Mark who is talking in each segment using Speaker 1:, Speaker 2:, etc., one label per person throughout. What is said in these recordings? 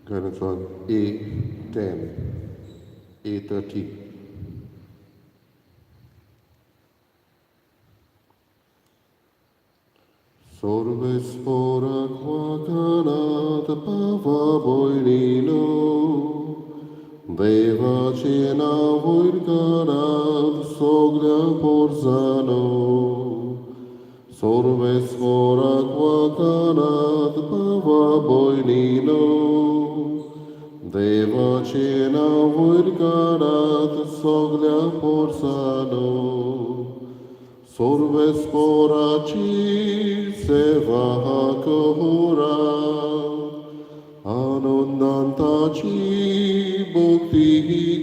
Speaker 1: Guidance on A10, A30. Sorbes ora qua canat pava boinino, Deva cena voir canat soglia porzano. Sorbes ora qua canat pava boinino, Deva cena voir canat soglia porzano. Sorbes poraci seva kohora, Anondantaci bhakti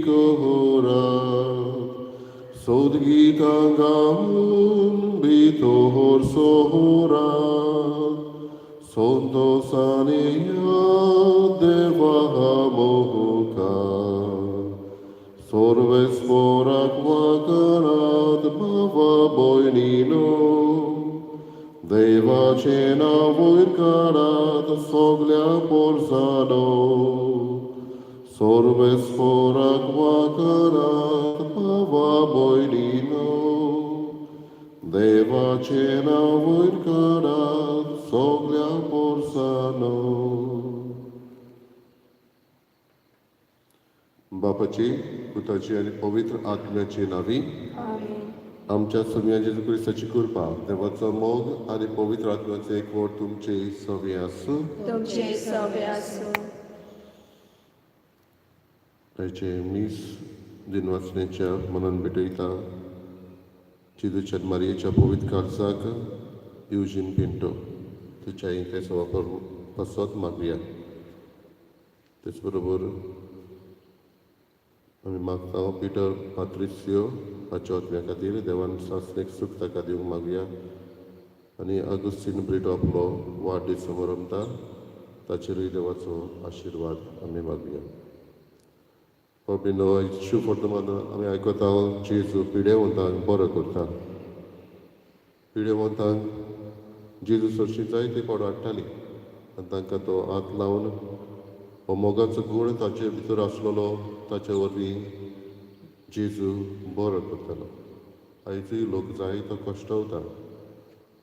Speaker 1: kohora, Sodgita gaun bitohor sohora, Sondosaniya deva mohuka. Sorbes porak vakanat bhava boinino, Deva cena voirkanat soglia porzano. Sorbes porak vakanat bhava boinino, Deva cena voirkanat soglia porzano. बापाची, पुताची आनी पवित्र आत्म्याची नावी.
Speaker 2: आमेन.
Speaker 1: आमच्या सोम्या जेजू क्रिस्ताची कृपा, देवाचो मोग आनी पवित्र आत्म्याचो एकवट तुमचे सवे आसूं.
Speaker 2: तुमचे सवे आसूं.
Speaker 1: ताचे मीस दिनवासनेच्या मनान भेटयता जेजूच्या मारयेच्या पवित्र काळजाक युजीन पिंटो, तुच्या तेचो वापर पासत मागया. तेच बरोबर आमी मागता पिटर पात्रिसियो हाच्या आत्म्या खातीर देवान सासणेक सूख ताका दिवंक मागया. आनी आगुस्तीन ब्रिटो आपलो वाडदीस समारंभता, ताचेरूय देवाचो आशिर्वाद आमी मागया. बाबीनो, शुभ वर्तमान आमी आयकता, जेजू पिडेवंतांक बरो करता. पिडेवंतांक जेजू सरशी जायते पावट हाडटाली आनी तांकां तो हात लावन हो मोगाचो गूण ताचे भितर आसलेलो, ताचे वरवीं जेजू बरो करतालो. आयजूय लोक जायतो कश्टवता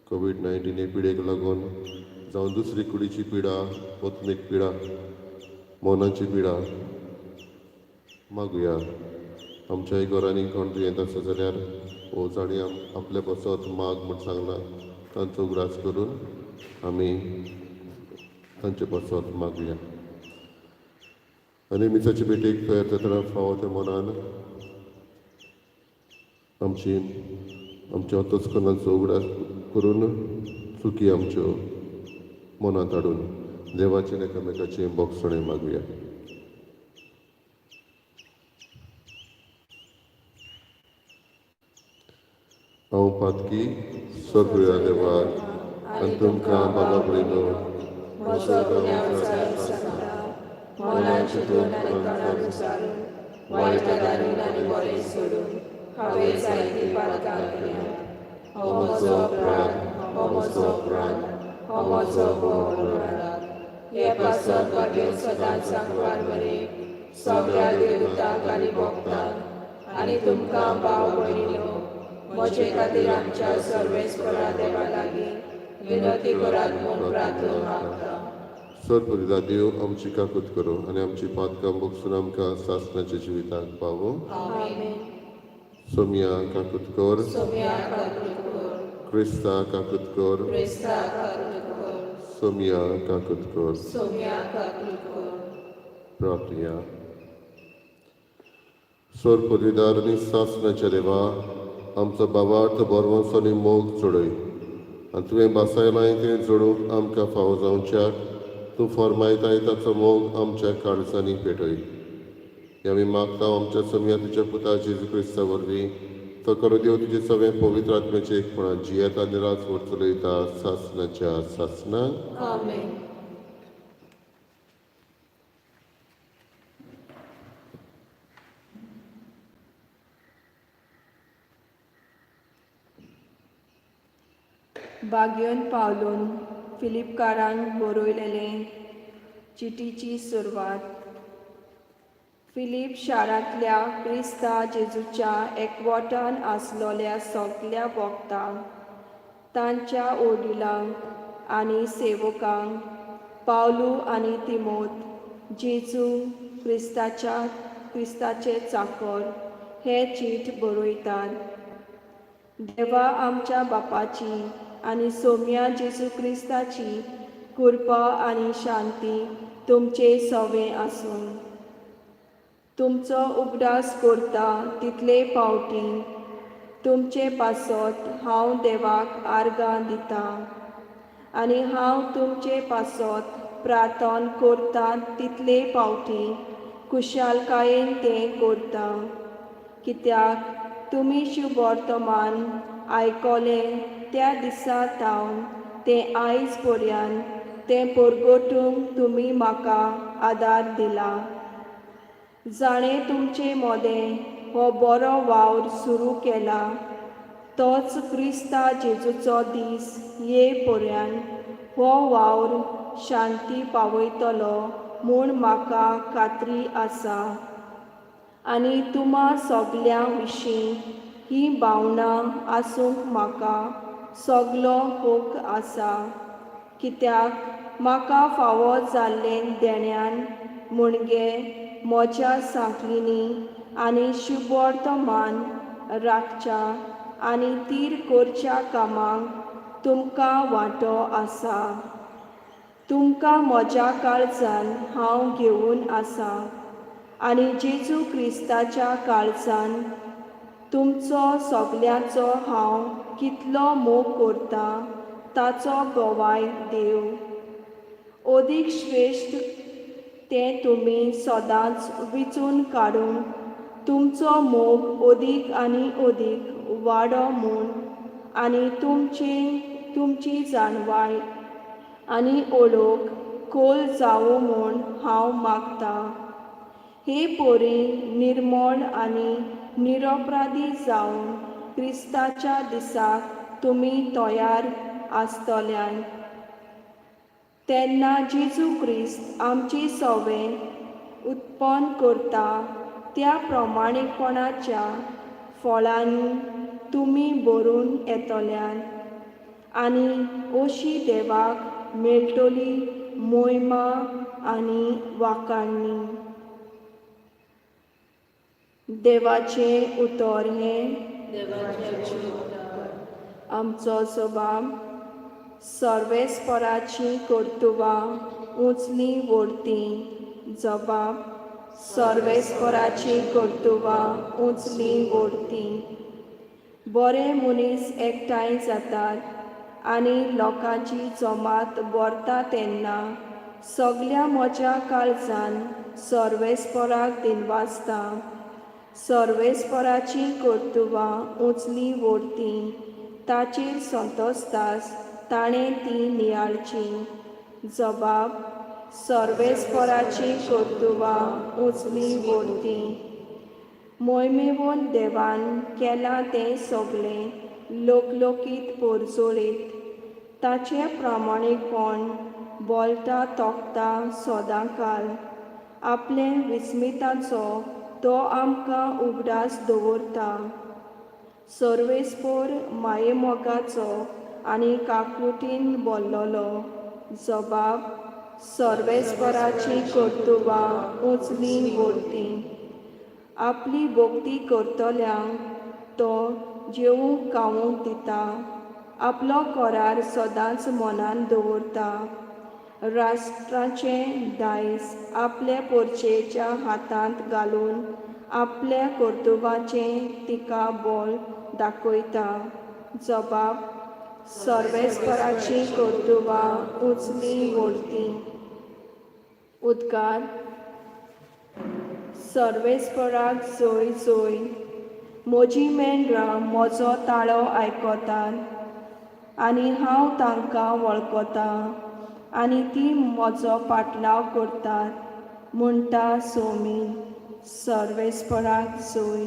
Speaker 1: कोवीड-19 हे पिडेक लागून, जावं दुसरी कुडीची पिडा, आत्मीक पिडा, मनाची पिडा. मागुया, आमच्याय घरांनी कोण दुयेंत आसा जाल्यार वो जाणी आपल्या पासत माग म्हूण सांगलां, तांचो उगडास करून आमी तांचे पासत मागुया. आनी मिसाचे भेटेक तयार जातना फावो त्या मनान आमच्या अंतस्करणाचो उगडास करून चुकी आमच्यो मनांत हाडून देवाचें एकामेकाचें बोगसणें मागुया. हांव पातकी सगळ्या देवाक आनी तुमकां बाबा भयणो
Speaker 2: म्हजो गुन्यांव विचारून सांगता, मनान चिंतून आनी तोंडान उच्चारून, वायट गजालीन आनी बरें सोडून हांवें जायतीं पातकां केल्यांत. हो म्हजो अपराध, हो म्हजो अपराध, हो म्हजो व्हड अपराध. हे पासत भाग्य सदांच सांकवार मरे सगळ्या देवतांक आनी भक्तांक आनी तुमकां भाव भयणीनो म्हजे खातीर आमच्या सर्वेस्परा देवा लागीं विनंती करात म्हूण प्रार्थना मागता.
Speaker 1: सरपरिदा देव आमची काकूत करूं आनी आमची पातकां भोगसून आमकां सासणाच्या जिविताक पावो.
Speaker 2: आमेन.
Speaker 1: सोमिया काकूत कर.
Speaker 2: सोमिया काकूत कर.
Speaker 1: क्रिस्ता काकूत कर.
Speaker 2: क्रिस्ता काकूत कर.
Speaker 1: सोमिया काकूत कर.
Speaker 2: सोमिया काकूत कर.
Speaker 1: प्रार्थना. सरपरिदार आनी सासणाच्या देवा, आमचो बाबार्थ बरवंसो आनी मोग चडय आनी तुवें बासायलां तें जोडूंक आमकां फावो जावच्याक तूं फर्मायताय ताचो मोग आमच्या काळजांनी पेटय. हे आमी मागता आमच्या सोम्या तुज्या पुता जेजू क्रिस्ता वरवीं, तो करो देव तुजे सगळें पवित्र आत्म्याचें एकपणान जियेता आनी राजवट चलयता सासणाच्या सासणाक.
Speaker 2: आमेन. बाग्योन पावलून फिलिपकारांक बरयलेलें चिटीची सुरवात. फिलीप शारांतल्या क्रिस्ता जेजूच्या एकवटान आसलोल्या सगल्या भक्तांक, तांच्या वडिलांक आनी सेवकांक, पावलू आनी तिमोत जेजू क्रिस्ताच्या क्रिस्ताचे चाकर हे चीट बरयतात. देवा आमच्या बापाची आनी सोम्या जेजू क्रिस्ताची कृपा आनी शांती तुमचे सवें आसूं. तुमचो उगडास करता तितले फावटी तुमचे पासत हांव देवाक आर्गां दितां आनी हांव तुमचे पासत प्रार्थन करता तितले फावटी खुशालकायेन तें करता, कित्याक तुमी शुभवर्तमान आयकलें त्या दिसा थावन तें आयज पर्यंत तें परगटूंक तुमी म्हाका आदार दिला. जाणें तुमचे मदें हो बरो वावर सुरू केला तोच क्रिस्ता जेजूचो दीस ये पर्यंत हो वावर शांती पावयतलो म्हूण म्हाका खात्री आसा. आनी तुमा सगल्यां विशीं ही भावना आसूंक म्हाका सगलो हक आसा, कित्याक म्हाका फावो जाल्लें देण्यान म्हणजे म्हज्या सांखळींनी आनी शुभवर्तमान राखच्या आनी तीर करच्या कामांक तुमकां वांटो आसा. तुमकां म्हज्या काळजान हांव घेवन आसा आनी जेजू क्रिस्ताच्या काळजान तुमचो सगल्यांचो हांव कितलो मोग करता ताचो गवाय देव. अदीक श्रेश्ठ तें तुमी सदांच विचून काडूंक तुमचो मोग अदीक आनी अदीक वाडो म्हूण आनी तुमची जाणवाय आनी ओळख खोल जावूं म्हूण हांव मागतां. हे पोरी निर्मळ आनी निरपराधी जावन क्रिस्ताच्या दिसाक तुमी तयार आसतल्यान तेन्ना जेजू क्रिस्त आमची सवें उत्पन्न करता त्या प्रमाणीकपणाच्या फळांनी तुमी भरून येतल्यान आनी अशी देवाक मेळटली मोहिमा आनी वाखाणणी. देवाचें उतर हें. आमचो जबाब. सर्वेस्पराचीं कर्तुबां उंचली व्हडतीं. जबाब. सर्वेस्पराचीं कर्तुबां उंचली व्हडतीं. बरे मनीस एकठांय जातात आनी लोकांची जमात भरता तेन्ना सगल्या म्हज्या काळजान सर्वेस्पराक दिनवासता. सर्वेस्पराचीं कर्तुबां उंचली व्हडतीं, ताचेर संतोसतास ताणें तीं नियाळचीं. जबाब. सर्वेस्पराचीं कर्तुबां उंचली व्हडतीं. मोहिमेवन देवान केलां तें सगलें लोकलोकीत परजळीत, ताचें प्रामाणीकपण बोलता तोखता सदांकाल. आपले विस्मिताचो तो आमकां उगडास दवरता. सर्वेस्पोर मायेमोगाचो आनी काकुळटीन भरलेलो. जबाब. सर्वेस्पराचीं कर्तुबां उंचली व्हडतीं. आपली भक्ती करतल्यांक तो जेवूंक खावूंक दिता, आपलो करार सदांच मनान दवरता. राष्ट्राचें दायज आपले पोरचेच्या हातांत घालून आपल्या कर्तुबाचें तिका बळ दाखयता. जबाब. सर्वेस्पराचीं कर्तुबां उंचली व्हडतीं. उद्गार. सर्वेस्पराक जय जय. म्हजीं मेंढरां म्हजो ताळो आयकतात आनी हांव तांकां वळखतां आनी तीं म्हजो पाटलाव करतात म्हणटा सोमी. सर्वेस्पराक जय.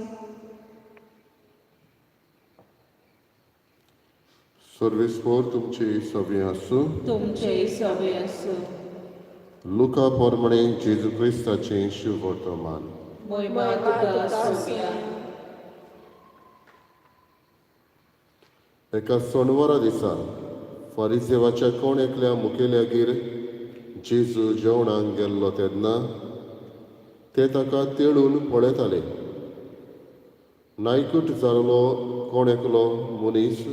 Speaker 1: सर्वेस्पर तुमचे सवे आसूं.
Speaker 3: तुमचे सवे आसूं.
Speaker 1: लुका पोरमणे जेजू क्रिस्ताचें शिववर्तमान.
Speaker 3: मोहिमा
Speaker 2: मोहिमा
Speaker 3: तुका
Speaker 2: तुका
Speaker 3: सोबया.
Speaker 2: सोबया.
Speaker 1: एका सोनवारा दिसा फारिजेवाच्या कोण एकल्या मुखेल्यागेर जेजू जेवणाक गेल्लो तेन्ना ते ताका तेळून पळयताले. नायकूट जाल्लो कोण एकलो मनीस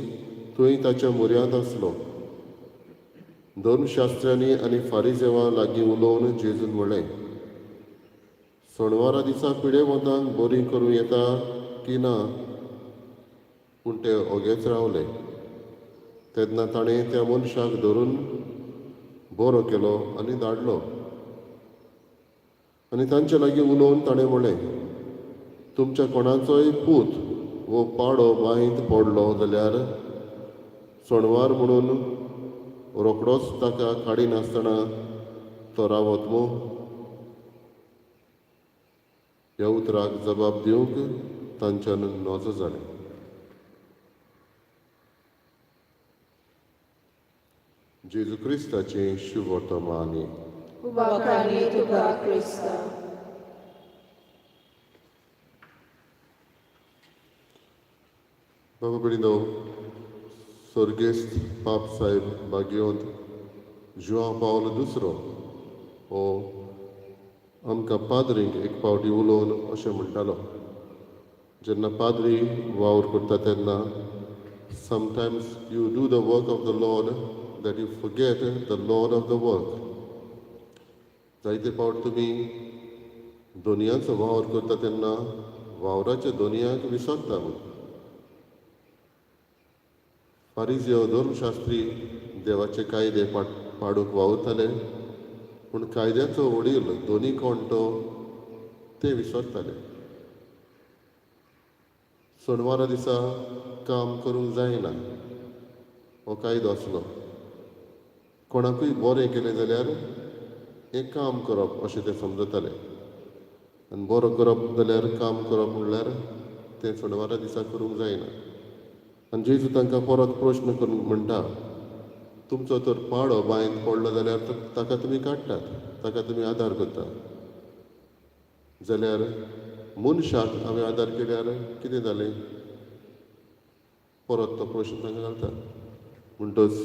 Speaker 1: थंय ताच्या म्हऱ्यांत आसलो. धर्मशास्त्र्यांनी आनी फारिजेवां लागीं उलोवन जेजून म्हणलें, सोणवारा दिसा पिडेवंतांक बरी करूं येता की ना? पूण ते ओगेच रावले. तेन्ना ताणें त्या मनशाक धरून बरो केलो आनी धाडलो. आनी तांचे लागीं उलोवन ताणें म्हणलें, तुमच्या कोणाचोय पूत वो पाडो बांयत पडलो जाल्यार सणवार म्हणून रोखडोच ताका काडिनासतना तो रावत मू? ह्या उतराक जबाब दिवंक तांच्यान नजो जालें. जेजू क्रिस्ताचें शुभवर्तमान.
Speaker 2: वाखाणी तुका क्रिस्ता.
Speaker 1: बाबा भयणीनो, स्वर्गेस्त पाप साहेब भाग्यवंत जुआंव पावल दुसरो हो आमकां पाद्रींक एक फावटी उलोवन अशें म्हणटालो, जेन्ना पाद्री वावर करता तेन्ना sometimes you do the work of the Lord that you forget the Lord of the work. जायते फावट तुमी दोनयांचो वावर करता तेन्ना वावराच्या दोनयांक विसरता म्हूण. फारिजेव धर्मशास्त्री देवाचे कायदे पाडूंक वावुरताले, पूण कायद्याचो वडील दोनी कोण तो ते विसरताले. सोनवारा दिसा काम करूंक जायना हो कायदो आसलो. कोणाकूय बरें केलें जाल्यार हें काम करप अशें ते समजताले, आनी बरो करप जाल्यार काम करप म्हणल्यार तें सोनवारा दिसा करूंक जायना. आनी जेजू तांकां परत प्रश्न करून म्हणटा, तुमचो तर पाडो बांयंत पडलो जाल्यार ताका तुमी काडटात, ताका तुमी आदार करतात, जाल्यार मनशाक हांवें आदार केल्यार कितें जालें? परत तो प्रश्न तांकां घालता. म्हणटच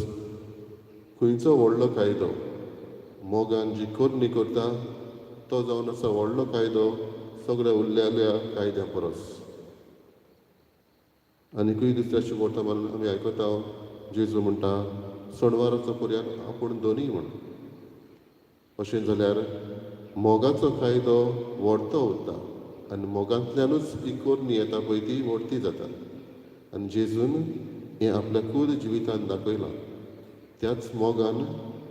Speaker 1: खंयचो व्हडलो कायदो मोगान जी करणी करता तो जावन आसा व्हडलो कायदो सगळ्या उरलेल्या कायद्या परस. आनीकूय दुसऱ्या शुभवर्तमान आमी आयकता, जेजू म्हणटा सणवाराचो पर्यान आपूण दोनूय म्हण. अशें जाल्यार मोगाचो कायदो व्हडतो उरता आनी मोगांतल्यानूच ही करणी येता पळय ती व्हडती जाता. आनी जेजून हें आपल्या खूद जिवितान दाखयलां. त्याच मोगान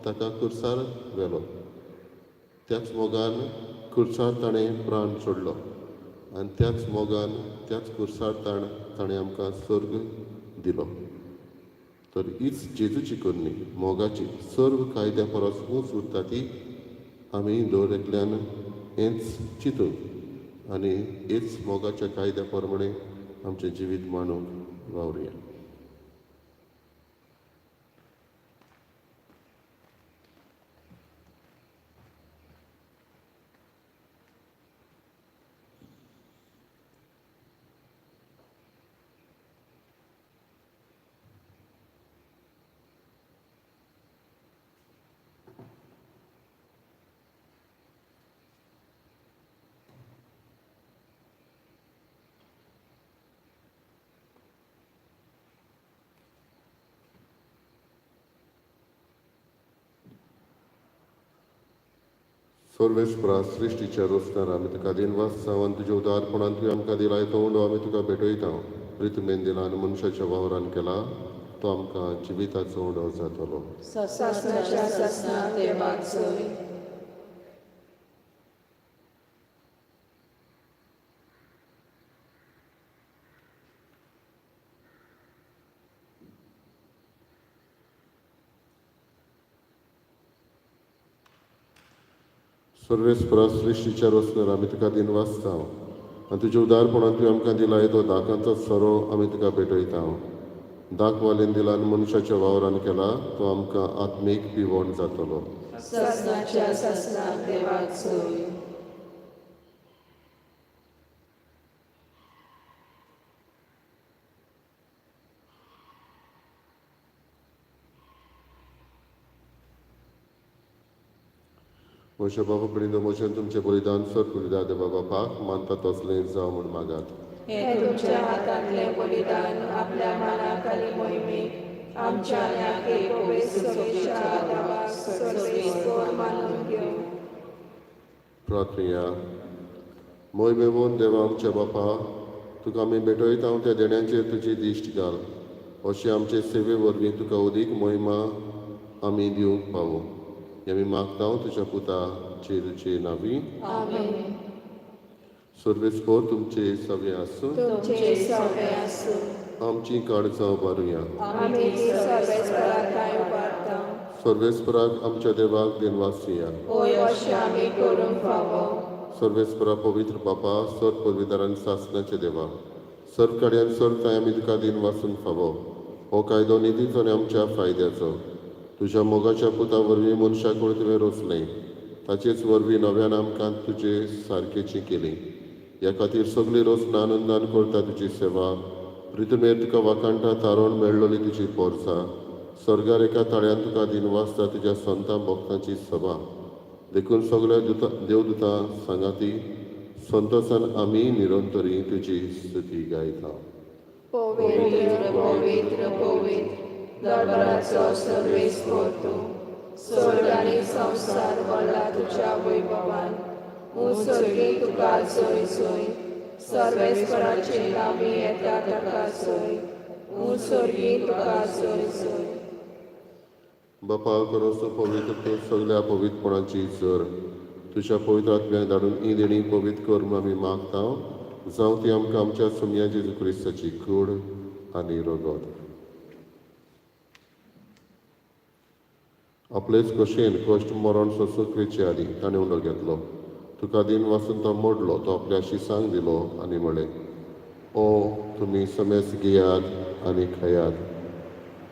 Speaker 1: ताका कुर्सार व्हेलो, त्याच मोगान कुर्सार ताणें प्राण सोडलो, आनी त्याच मोगान त्याच कुर्सार ताणें आमकां स्वर्ग दिलो. तर हीच जेजूची करणी मोगाची सर्व कायद्या परस उंच उरता ती आमी दर एकल्यान हेंच चिंतून आनी हेच मोगाच्या कायद्या प्रमाणे आमचें जिवीत मांडूंक वावरुया. सर्वेस्परा सृश्टीच्या रोसणार आमी तुका दिनवास जावन तुज्या उदारपणान तुवें आमकां दिलाय तो उंडो आमी तुका भेटयता. प्रितमेन दिला आनी मनशाच्या वावरान केला तो आमकां जिविताचो उंडो जातलो.
Speaker 2: सासणाच्या सासणा देवाक जय.
Speaker 1: सर्वेस्परा सृश्टीच्या रोसणार आमी तुका दिनवास जावं आनी तुज्या उदारपणान तुवें आमकां दिलाय तो दाकांचो सोरो आमी तुका भेटयता. दाकवालेन दिला आनी मनशाच्या वावरान केला तो आमकां आत्मीक पिवण जातलो.
Speaker 2: सासणाच्या सासणाक देवाक सोय.
Speaker 1: म्हज्या बाबा भयणींनो, म्हजें तुमचें बलिदान सर्व देवा बापाक मानता तसलें जावं म्हूण मागात.
Speaker 2: हें तुमच्या हातांतलें बलिदान आपल्या मानाक आनी मोहिमेक आमच्या आनी आखे पवित्र सभेच्या देवाक सर्वेस्पोर मानून घेवं.
Speaker 1: प्रार्थया. मोहिमेवून देवा आमच्या बापा, तुका आमी भेटयता त्या देण्यांचेर तुजी दिश्ट घाल, अशें आमचे सेवे वरवीं तुका अदीक मोहिमा आमी दिवंक पावूं. हें आमी मागता तुज्या पुता जेजूचे नांवी.
Speaker 2: आमेन.
Speaker 1: सर्वेस्पोर तुमचे सगळे आसूं.
Speaker 2: तुमचे सगळे आसूं.
Speaker 1: आमची काळजां उबारुया.
Speaker 2: आमी ती सर्वेस्पराक कांय उबारता.
Speaker 1: सर्वेस्पराक आमच्या देवाक दिनवासया.
Speaker 2: होय, अशें आमी करूंक फावो.
Speaker 1: सर्वेस्परा पवित्र बापा, सर्व पदवीदारान सासणाचे देवा, सर्व कार्यान सर्व थांय आमी तुका दिनवासूंक फावो. हो कायदो नितीचो आनी आमच्या फायद्याचो. तुज्या मोगाच्या पुता वरवीं मनशाक तुवें रचलें, ताचेच वरवीं नव्यान आमकां तुजे सारकेची केली. ह्या खातीर सगळी रचना आनंदान करता तुजी सेवा. प्रितुमेर तुका वाखाणटा तारण मेळ्ळली तुजी पोरसा. स्वर्गार एका ताळ्यान तुका दिनवासता तुज्या संतां भक्तांची सभा. देखून सगळ्या दुता देवदुतां सांगाती संतोसान आमी निरंतरी तुजी स्तुती गायता.
Speaker 2: पवित्र पवित्र पवित्र दरबाराचो सर्वेस्पोर तूं, स्वर्ग आनी संवसार भरला तुज्या वैभवान. सर्गी तुका सोय सोय, सर्वेस्पराचे नांवी येता ताका सोय. सर्गी तुका सोय सोय.
Speaker 1: बापा, करोसो पवित्र तूं सगळ्या पवित्रपणाची जर तुज्या पवित्र आत्म्याक धाडून ही देणी पवित्र कर म्हूण आमी मागता. जावं ती आमकां आमच्या सुमया जेजू क्रिस्ताची कूड आनी रगत. आपलेच कशेन कश्ट मरण सोंसूंक वेचे आदीं ताणें उलो घेतलो. तुका दिन वाचून तो मोडलो, तो आपल्या शिसांक दिलो आनी म्हळें, ओ तुमी समेस घेयात आनी खायात,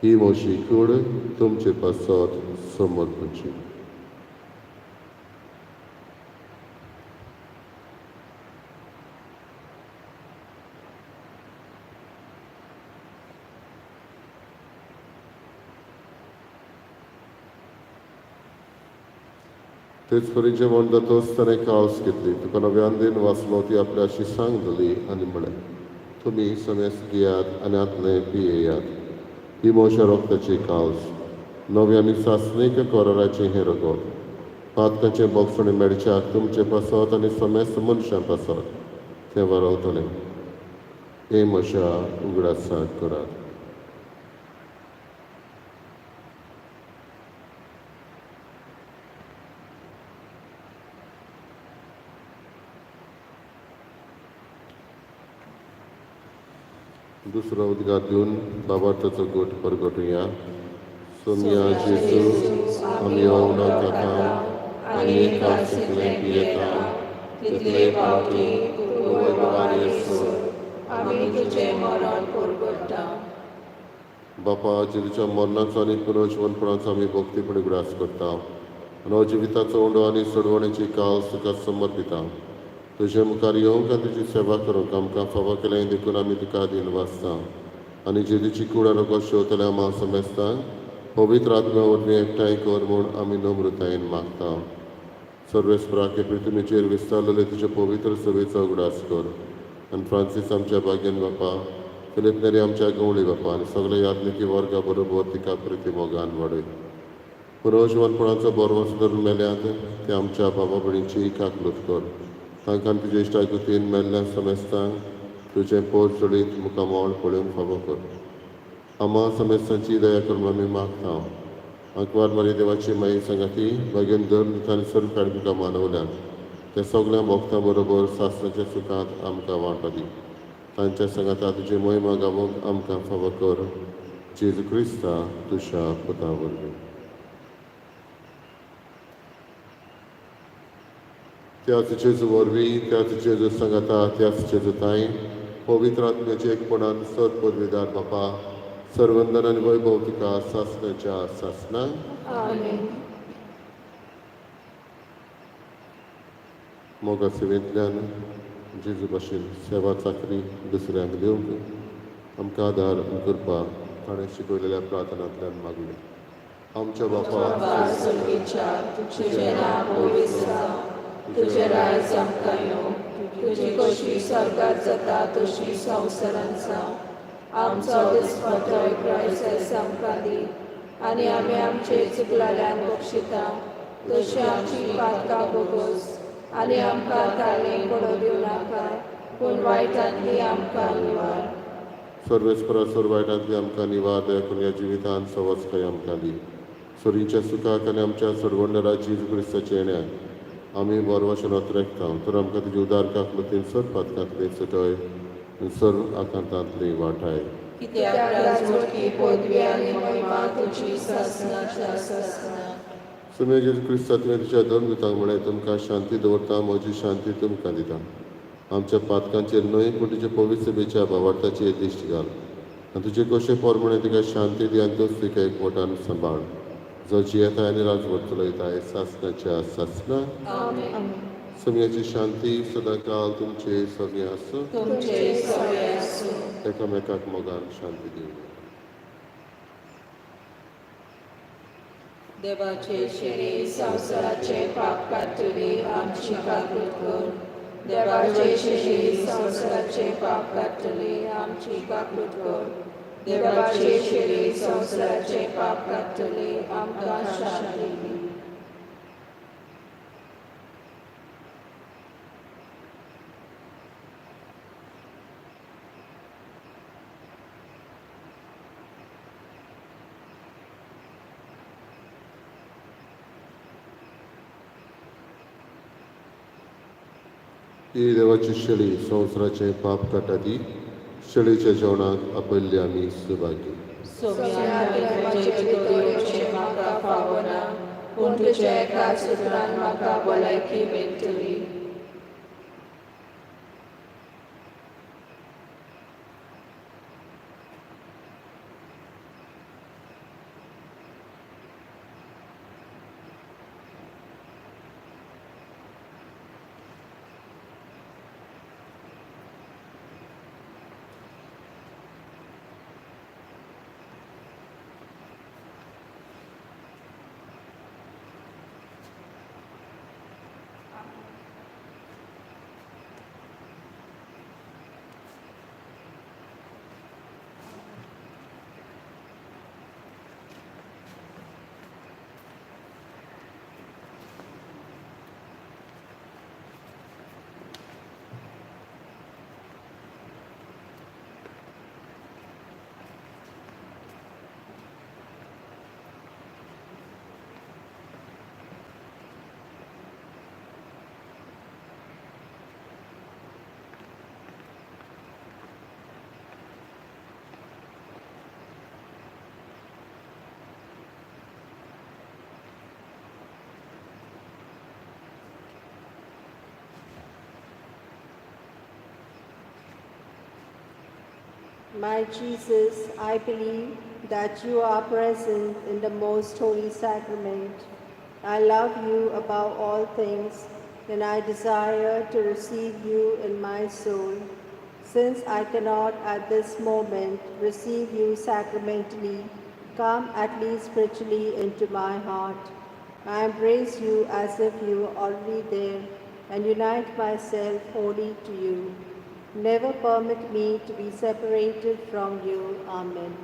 Speaker 1: ही म्हजी कूड तुमचे पासत समर्पची. तेच परी जेवण जातच ताणें काळस घेतली, तुका नव्यान दिन वाचलो, ती आपल्या शिसांक दिली आनी म्हळें, तुमी समेस घेयात आनी आतलें पियेयात, ही म्हज्या रक्ताची काळस, नव्या आनी सासणीक कराराचें हें रगत. पातकाचें बोगसणें मेळच्याक तुमचे पासत आनी समेस्त मनशां पासत तें वरवतलें. हें म्हज्या उगडासाक करात. दुसरो उद्गार दिवन बाबार्थाचो गोट परगटुया. सोमया जेजू, आमी उणो खाता आनी एका शिकलें पियेता,
Speaker 2: तितले फावटी तूं वैभवान येसो आमी तुजें मरण परगट्टा.
Speaker 1: बापा, जेजूच्या मरणाचो आनी पुनर्जिवनपणाचो आमी भक्तीपणी उगडास करता आनी जिविताचो उंडो आनी सोडवणेची काळस तुका समर्पिता. तुजे मुखार येवंक आनी तुजी सेवा करूंक आमकां फावो केलें देखून आमी तुका दिनवासता. आनी जेजूची कूड आनी रगत शेवतल्या आमा समेस्तांक पवित्र आत्म्या वरवीं एकठांय कर म्हूण आमी नम्रतायेन मागता. सर्वेस्पराक हे पृथ्वीचेर विस्तारलेले तुजे पवित्र सभेचो उगडास कर आनी फ्रांसीस आमच्या भाग्यान बापा, फिलीप नेरी आमच्या गवळी बापा आनी सगळे याज्ञिकी वर्गा बरोबर तिका प्रिती मोगान वाडय. पुनर्जिवनपणाचो बरवस धरून मेल्यात ते आमच्या बाबा भयणीची काकलूत कर. तांकां तुजे इश्टागतीन मेल्ल्या समेस्तांक तुजें पोर चडीत मुखामळ पळोवंक फावो कर. आमा समेस्तांची दया करून आमी मागता. आंकवार मारी देवाची माई सांगाती भाग्यान धर्म आनी सर्व कार्मिकां मानवल्यात त्या सगळ्या भक्तां बरोबर सासणाच्या सुखांत आमकां वांटो दी. तांच्या सांगाता तुजी मोहिमा गावोवंक आमकां फावो कर. जेजू क्रिस्ता तुज्या पुता वरवीं. त्याच जेजू वरवीं, त्याच जेजू सांगाता, त्याच जेजू ताई पवित्र आत्म्याचे एकपणान सत पदवीदार बापा, सर्वंदन आनी वैभव तुका सासणाच्या सासणाक.
Speaker 2: आमेन.
Speaker 1: मोगा सेवेंतल्यान जेजू भाशेन सेवा चाकरी दुसऱ्यांक दिवंक आमकां आदार आनी कृपा ताणें शिकयलेल्या प्रार्थनांतल्यान मागली. आमच्या बापा
Speaker 2: स्वर्गीच्या, तुजें नांव पवित्र जावं, तुजें राज आमकां येवं, तुजी कशी स्वर्गात जाता तशी संवसारांत जावं. आमचो दिसपटो क्रायस आमकां दी आनी आमी आमचे चुकलाल्यान बक्षिता तशी आमची पातकां भोगोस आनी आमकां ताळें पडो दिवं नाका, पूण वायटांतली आमकां निवार.
Speaker 1: सर्वेस्परा सर्व वायटांतली आमकां निवार देखून ह्या जिवितांत सवस्काय आमकां दी. सोरींच्या सुखाक आनी आमच्या सोडवणदारा जेजू क्रिस्ताच्या येण्याक आमी बरवशेन अत्रेकता. तर आमकां तुजी उदार काकलुतीन सर्व पातकांतली सुटय आनी सर्व आकांतांतली वाटाय.
Speaker 2: कित्याक राजवटकी पदवी आनी महिमा तुजी सासणाच्या सासणा.
Speaker 1: सुमे जेजू क्रिस्ता, तुवें तुज्या धर्मदूतांक म्हळें, तुमकां शांती दवरता, म्हजी शांती तुमकां दिता. आमच्या पातकांचेर न्हय पूण तुज्या पवित्र सभेच्या भावार्थाचेर दिश्ट घाल आनी तुजे कशे प्रमाणे तिका शांती दी आनी तूंच तिका एकवटान सांबाळ, जो जियेता आनी राजवट चलयता सासणाच्या सासणा.
Speaker 2: आमेन.
Speaker 1: सम्याची शांती सदांकाल तुमचे सगळें आसूं.
Speaker 2: तुमचे सगळे आसूं.
Speaker 1: एकामेकाक मोगान शांती दिवया.
Speaker 2: देवाचे शिणी संवसाराचे पाप काडटली, आमची काकूट कर. देवाचे शिणी संवसाराचे पाप काडटली, आमची काकूट कर. देवाचे शिणी संवसाराचे पाप काडटली, आमकां शांती दी.
Speaker 1: ही देवाची शेळी संवसाराचें पाप काडटा ती शेळीच्या जेवणाक आपयल्ली आमी सुभागी.
Speaker 2: सोम्या, तुजें भितर येवचें म्हाका फावना, पूण तुज्या एका सुत्रान म्हाका भलायकी मेळटली.
Speaker 3: My Jesus, I believe that you are present in the most holy sacrament. I love you above all things, and I desire to receive you in my soul. Since I cannot at this moment receive you sacramentally, come at least spiritually into my heart. I embrace you as if you were already there and unite myself wholly to you. Never permit me to be separated from you. Amen.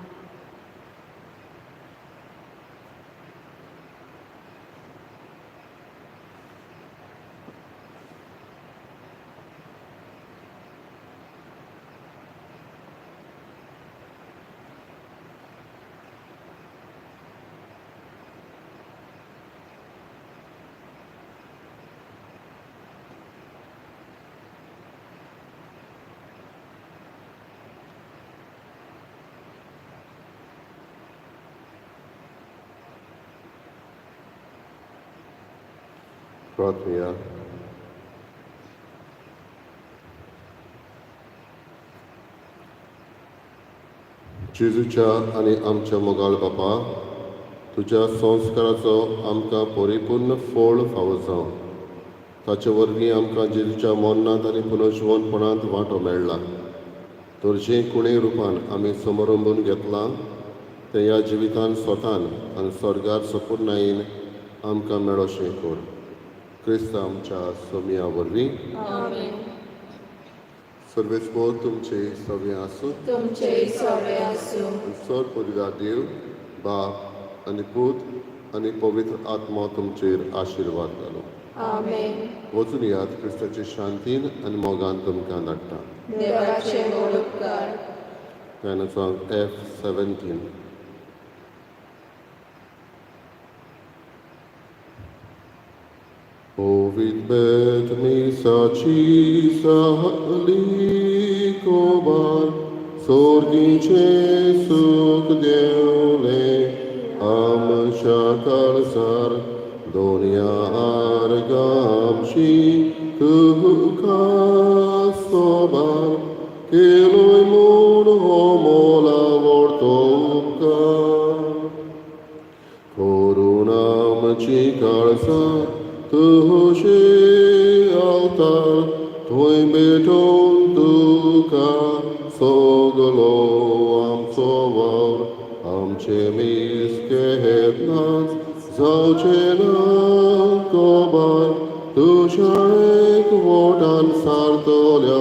Speaker 1: प्रार्थना. जेजूच्या आनी आमच्या मोगाळ बापा, तुज्या संस्काराचो आमकां परिपूर्ण फळ फावो जावं. ताचे वरवीं आमकां जेजूच्या मरणांत आनी पुनर्जिवनपणांत वांटो मेळ्ळा. तर जें कुणे रुपान आमी समरंबून घेतलां तें ह्या जिवितान स्वतान आनी स्वर्गार सपुर्णायेन आमकां मेळोशें कर, क्रिस्त आमच्या सोमया वरवीं.
Speaker 2: आमेन.
Speaker 1: सर्वेस्पोर तुमचे सगळे आसूं.
Speaker 2: तुमचे सगळे आसूं.
Speaker 1: सर परिदा देव बाप आनी पूत आनी पवित्र आत्मो तुमचेर आशिर्वाद घालूं.
Speaker 2: आमेन.
Speaker 1: वचून यात, क्रिस्ताचे शांतीन आनी मोगान तुमकां धाडटा.
Speaker 2: देवाचे व्हड उपकार.
Speaker 1: गायन song F 17. Ovid bet misaci sahli kobar sorginचे सुख देवले आमच्या काळसार दोनया आर्गामशी तुका सोबार केलोय म्हूण हो मोला व्हडतो उपकार. करुणा आमची काळसां तुजे अवतार थंय भेटोवन तुका सगलो आमचो वावर आमचे मीस केन्नाच जावचें ना कबार तुज्या एक वोटान सारतल्या.